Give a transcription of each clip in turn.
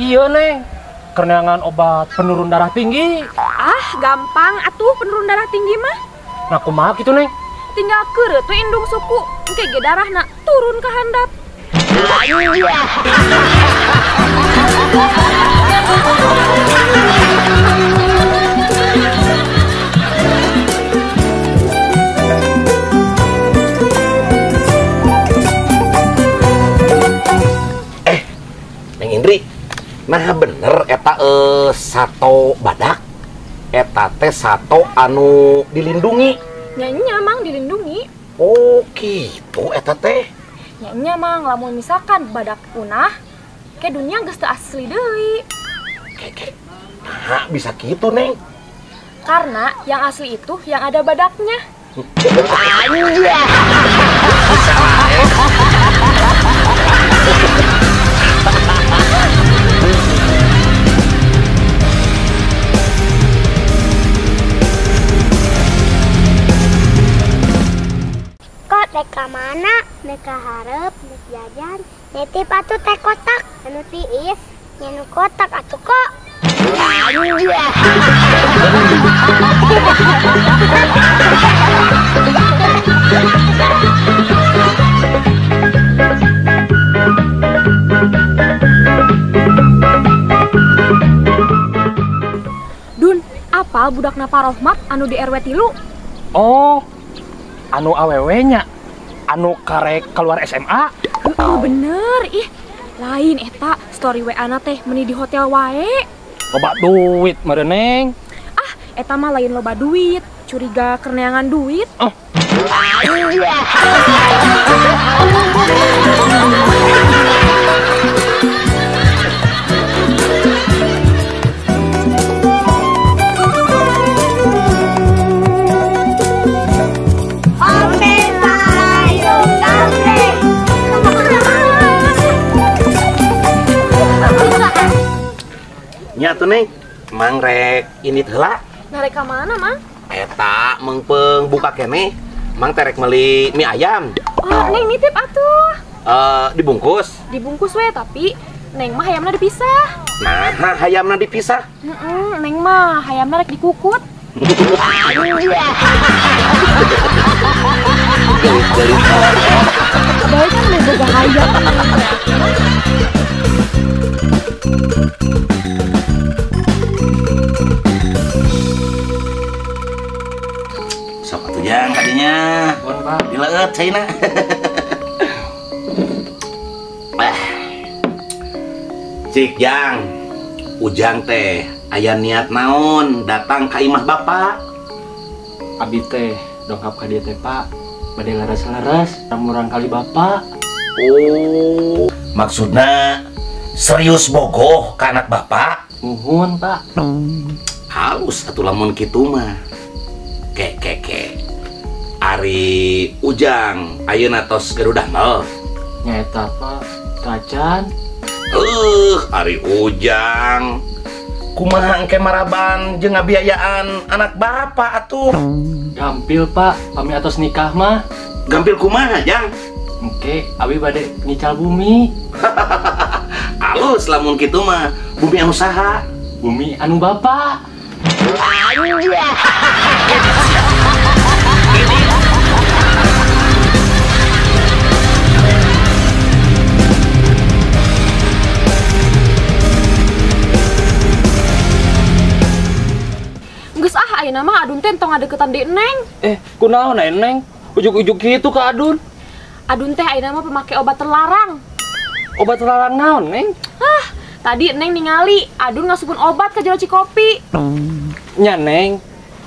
Iya, Neng. Kerenangan obat penurun darah tinggi. Ah, gampang atuh penurun darah tinggi mah. Nah, kumaha kitu, Neng? Tinggal keureut we indung suku, engke ge darahna turun ka handap. Neng Indri, nah bener eta sato badak, eta teh sato anu dilindungi. Nya Mang dilindungi. Oh gitu eta teh. Nya Mang lamun misalkan badak punah, ke dunia geus teu asli deui. Keke, nah bisa gitu Neng. Karena yang asli itu yang ada badaknya. Kok nek ka mana? Nek ka hareup, nek jajan, nitip atuh teh kotak, anu tiis, nya nu kotak atuh kok. Dun, apa budak napa Rohmat anu di RW 3? Oh, anu awewe nya, anu karek keluar SMA. Oh bener, ih lain eta story WA na teh meni di hotel wae. Loba duit meureun Neng. Ah, eta mah lain loba duit, curiga kerneangan duit. Oh. Nya tuh Neng, Mang rek indit heula. Nah rek ka mana, Mang? Eta meungpeung buka keneh, Mang teh rek meuli mie ayam. Oh, Neng nitip atuh. Dibungkus. Dibungkus we, tapi Neng mah hayamna dipisah. Nah, hayamna dipisah. Heeh, Neng mah hayamna rek dikukut. Gelis-gelis. Bae kan mau boga hayam. Sok atuh jang kadinya. Nuhun, Pak. Dileut caina. Cik jang, Ujang teh aya niat naon datang ka imah bapak? Abi teh dongkap ka dieu teh Pak, bade leres-leres murang kali bapak. Oh, maksudna serius bogoh ka anak bapak? Nuhun, Pak. Halus atuh lamun kitu mah. Ke ke ke. Ari Ujang ayeuna tos gaduh damel. Nyaeta Pak, tacan. Ari Ujang kumaha engke maraban jeung ngabiayaan anak bapak atuh. Gampil Pak, pami atos nikah mah. Gampil kumaha Jang? Engke abi bade ngical bumi. Alus lamun kitu mah, bumi anu saha? Bumi anu bapak. Geus ah ayeuna mah Adun teh tong ngadeukeutan deui Neng. Kunaon aya Neng? Ujug-ujug kitu ka Adun. Adun teh ayeuna mah pemake obat terlarang. Obat terlarang naon, Neng? Ah, tadi Neng ningali Adun ngasupun obat ke jero cikopi. Nya Neng,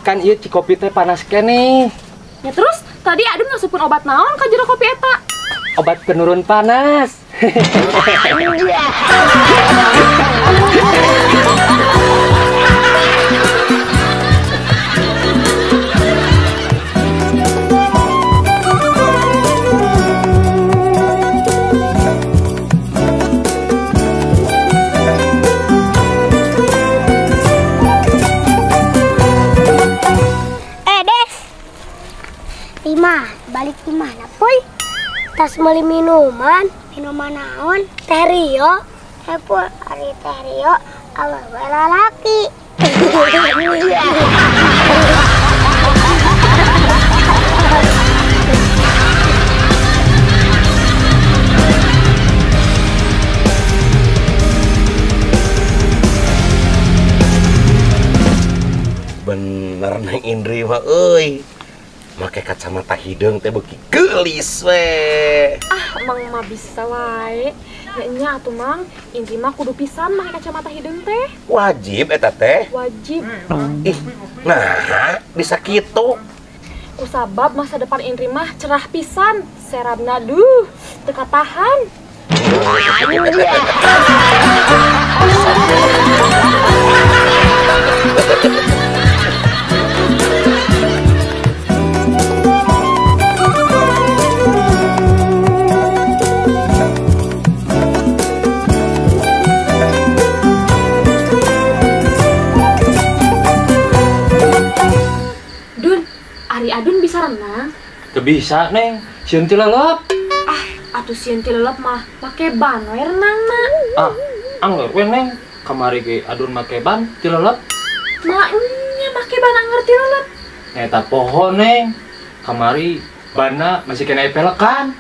kan ieu cikopi teh panas keneh. Ya terus tadi Adun ngasupun obat naon ka jero kopi eta? Obat penurun panas. Balik di mana, Puy? Tas beli minuman, minuman naon? Teh Rio. Hepul ari Teh Rio awewe lalaki. Bener Neng Indri mah euy. Make kacamata hideung teh beuki geulis we. Ah, Mang mah bisa wae. Ya nya atuh Mang, Indri mah kudu pisan make kacamata hideung teh. Wajib eta teh. Wajib. Ih, nah bisa kitu. Kusabab masa depan Indri mah cerah pisan, serabna duh teu katahan. Dun, ari Adun bisa renang? Teu bisa, Neng. Sieun ti lelep. Ah, atuh sieun ti lelep mah make ban we renangna. Ah, angger we, Neng. Kamari ge Adun make ban ti lelep. Maknya make ban angger ti lelep. Eta poho, Neng. Kamari banna masih kena pelekan.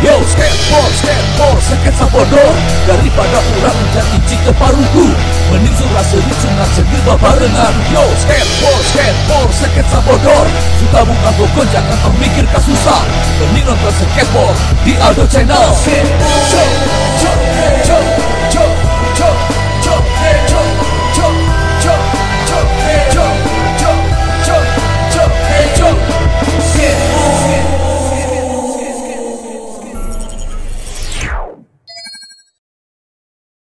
Yo, skateboard, skateboard, seket sabodor. Daripada urang jadi jika parugu, mending surah seri sunat segi babarengan. Yo, skateboard, skateboard, seket sabodor. Suka buka bokon, jangan mikir kasusah. Mending nonton skateboard di Aldo Channel. Skateboard.